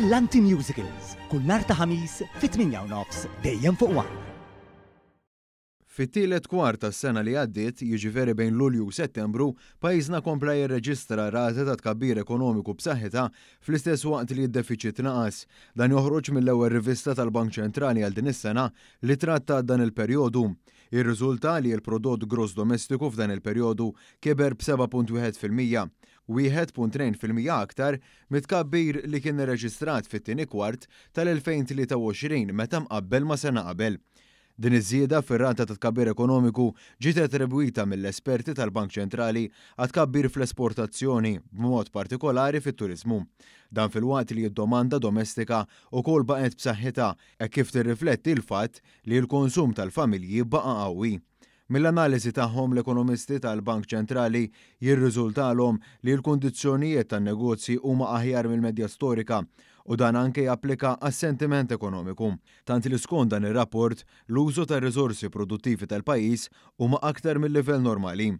Brillanti Musicals, kull nhar ta' Ħamis fit-8:30 dejjem fuq One. Fit-tielet kwart tas-sena li għaddiet, jiġifieri bejn Lulju u Settembru, pajjiżna kompla jirreġistra rata ta' tkabbir ekonomiku b'saħħitha fl-istess waqt li d-defiċit naqas. Dan joħroġ mill-ewwel rivista tal-Bank Ċentrali għal din is-sena li tratta dan il-perjodu. Jirriżulta li l-prodott gross domestiku f'dan il-perjodu kiber b'7.1%, 1.2% aktar mit-tkabbir li kien irreġistrat fit-tieni kwart tal-2023 meta mqabbel ma' sena qabel. Din iż-żieda fir-rata ta' tkabbir ekonomiku ġiet attribwita mill-esperti tal-Bank Ċentrali għat-tkabbir fl-esportazzjoni, b'mod partikolari fit-turiżmu. Dan filwaqt li d-domanda domestika wkoll baqgħet b'saħħitha hekk kif tirrifletti l-fatt li l-konsum tal-familji baqa' qawwi. Mill-analiżi tagħhom l-ekonomisti tal-Bank Ċentrali jirriżultalhom li l-kundizzjonijiet tan-negozji huma aħjar mill-medja storika u dan anke japplika għas-sentiment ekonomiku. Tant li skont dan ir-rapport, l-użu tar-riżorsi produttivi tal-pajjiż huma aktar mil-livell normali.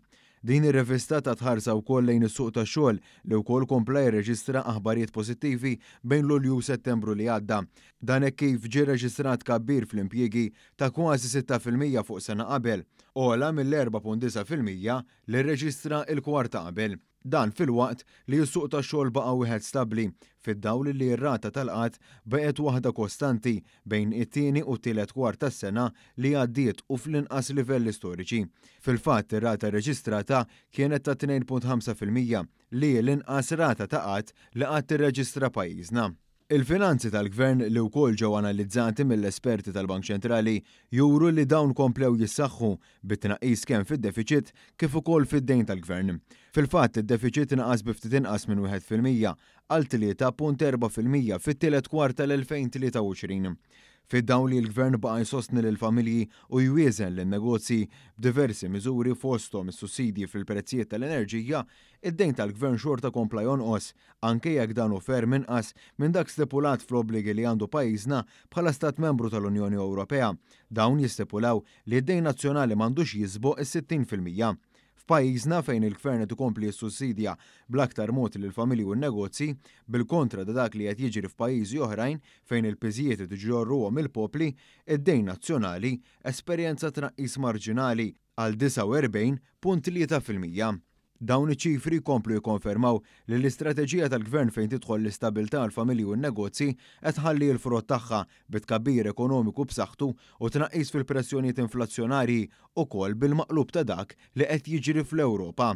Din ir-rivista tat ħarsa wkoll lejn is-suq tax-xogħol li wkoll kompla jirreġistra aħbarijiet pożittivi bejn Lulju u Settembru li għadda. Dan hekk kif ġie rreġistrat tkabbir fl-impjiegi ta' kważi 6% fuq sena qabel, ogħla mill-4.9% li rreġistra l-kwart ta' qabel. Dan filwaqt li s-suq tax-xogħol baqa' wieħed stabbli, fid-dawl li r-rata tal-qgħad baqgħet waħda kostanti bejn it-tieni u t-tielet kwart tas-sena li għaddiet u fl-inqas livelli storiċi. Fil-fatt, ir-rata rreġistrata kienet ta' 2.5%, li hi l-inqas rata ta' qgħad li qatt irreġistra pajjiżna. Il-finanzi tal-Gvern li wkoll ġew analizzati mill-esperti tal-Bank Ċentrali juru li dawn komplew jissaħħu bi tnaqqis kemm fid-defiċit kif ukoll fid-dejn tal-Gvern. Fil-fatt, id-defiċit naqas bi ftit inqas minn 1% għal 3.4% fit-tielet kwart tal-2023. Fid-dawl li l-Gvern baqa' jsostni lill-familji u jwieżen lin-negozji b'diversi miżuri fosthom is-sussidji fil-prezzijiet tal-enerġija, id-dejn tal-Gvern xorta kompla jonqos, anke jekk dan hu ferm inqas minn dak stipulat fl-obbligi li għandu pajjiżna bħala stat membru tal-Unjoni Ewropea. Dawn jistipulaw li d-dejn nazzjonali m'għandux jisboq is-60%. F'pajjiżna fejn il-Gvern qed ikompli jissussidja bl-aktar mod lill-familji u n-negozji, bil-kontra ta' dak li qed jiġri f'pajjiżi oħrajn fejn il-piżijiet qed iġorruhom il-popli, id-dejn nazzjonali esperjenza tnaqqis marġinali għal 49.3%. Dawn iċ-ċifri jkomplu jikkonfermaw li l-istrateġija tal-Gvern fejn tidħol l-istabilità għall-familji u n-negozji qed tħalli l-frott tagħha bi tkabbir ekonomiku b'saħħtu u tnaqqis fil-pressjonijiet inflazzjonarji, ukoll bil-maqlub ta' dak li qed jiġri fl-Ewropa.